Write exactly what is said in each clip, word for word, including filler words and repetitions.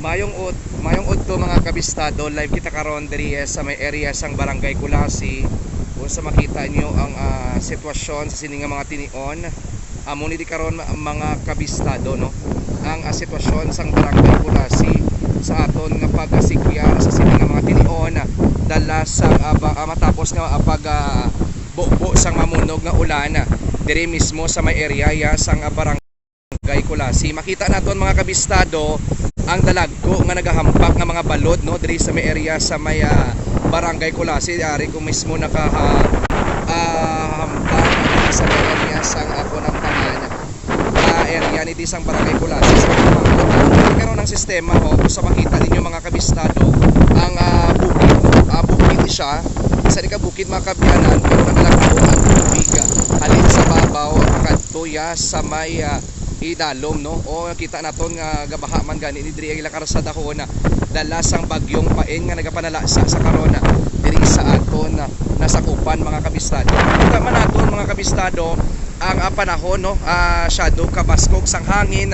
Mayong ud-, mayong udto, mga kabistado. Live kita karon diri, eh, sa may area sang Barangay Culasi. Kung sa makita niyo ang, ah, sitwasyon sa sini nga mga tinion, amo ni di karon, ma-, mga kabistado, no? Ang, ah, sitwasyon sang Barangay Culasi sa aton nga pagasikyar sa sini nga mga tinion, dala sang, ah, ba-, ah, matapos nga, ah, pag, ah, bubo sang mamunog nga ulan, ah, diri mismo sa may area ya sang, ah, Barangay Culasi. Makita naton, mga kabistado, ang dalagko nga nagahampak nga mga balod, no, diri sa may area sa may, ah, Barangay Culasi. Ari ko mismo naka, ah, ah, hampak sa may area sang ako ng pangan. Ah, area ni di sang Barangay Culasi. Sa mga karon ang sistema, ho, kung sa makita ninyo, mga kabistado, ang, ah, bukid, ah, bukid siya. Sa di ka bukid, mga kabyanan, pero nakalagpo ang tubig, ah, halin sa babaw, makadto ya sa may, ah, idalom, no? O, nakita naton nga gabaha man gani ni diri ang ila karsadahon, ah, dala sang bagyong Paeng nga nagapanalasa sa karon, ah, diri sa aton, ah, nasakupan, mga kabistado. Kita man naton, mga kabistado, ang, ah, panahon, no? Ah, shadow, kabaskog sang hangin,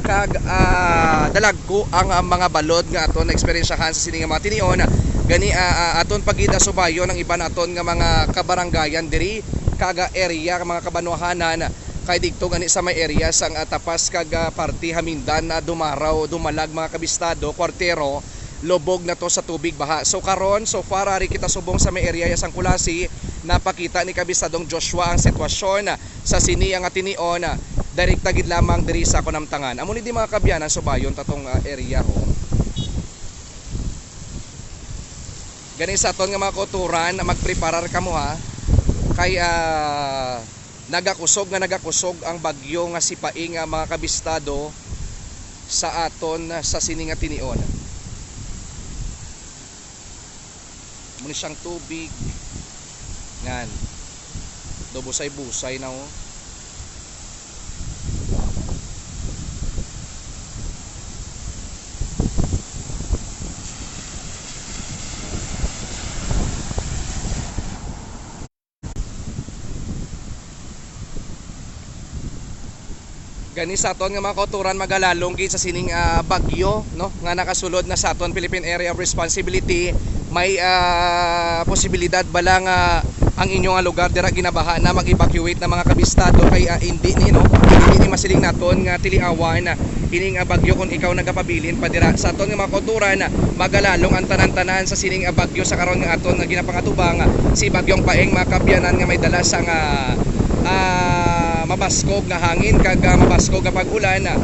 kag, ah, dalagko ang, ah, mga balod nga aton naeksperyensyahan sa sini nga mga tinion. Gani, ah, ah, aton pa gid, ah, subayon ang iban naton nga mga kabarangayan diri, kag, ah, area, mga kabanwahanan, kay digto gani sa may area sang, ah, Tapas kag, ah, parte Hamindan na dumaraw, dumalag, mga kabistado, Kuwartero, lubog na to sa tubig baha. So karon, so far, ari kita subong sa may area sang Culasi, napakita ni Kabistadong Joshua ang sitwasyon sa sini nga tinion, direkta gid lamang diri sa kunamtangan. Amo ni di, mga kabyanan, subayon ta tong, ah, area, ho. Gani sa aton nga mga kauturan, magpreparar kamo, ha. Kay, ah, nagakusog nga nagakusog ang bagyo nga si Paeng, ah, mga kabistado, sa aton, ah, sa sini nga tinion. Muna siyang tubig. Ngan. Do busay-busay na, oh. Gani sa aton nga mga kauturan, magalalong gid sa sining, ah, bagyo, no, nga nakasulod na sa aton Philippine Area of Responsibility. May, ah, posibilidad bala nga ang inyo nga lugar dira ginabaha na, mag-evacuate na, mga kabistado, kay, ah, indi ni, no, indi ni masiling naton nga tiliawan, ah, ining, ah, bagyo kung ikaw nagapabilin pa dira. Sa aton nga mga kauturan, ah, magalalong ang tanan-tanan sa sining, ah, bagyo sa karon nga aton nga ginapangatubang, ah, si Bagyong Paeng, mga kabyanan, nga may dala sang, ah, ah, mabaskog nga hangin kag, ah, mabaskog nga pag-ulan, ah,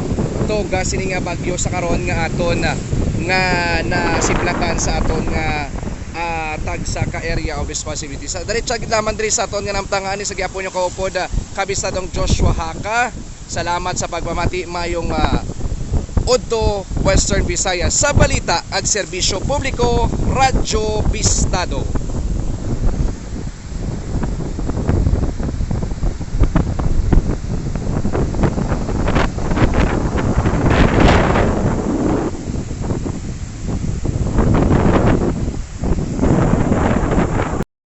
tuga sini nga bagyo sa karon nga aton, ah, nga nasiplatan sa aton nga, ah, tagsa ka area of responsibility. Sa diretso gid lamang diri sa aton nga namtangan ni sa gihapon yung kaupod, ah, Kabistadong Joshua Haka. Salamat sa pagpamati. Mayong, ah, udto, Western Visayas, sa balita ag serbisyo publiko, Radyo Bistado.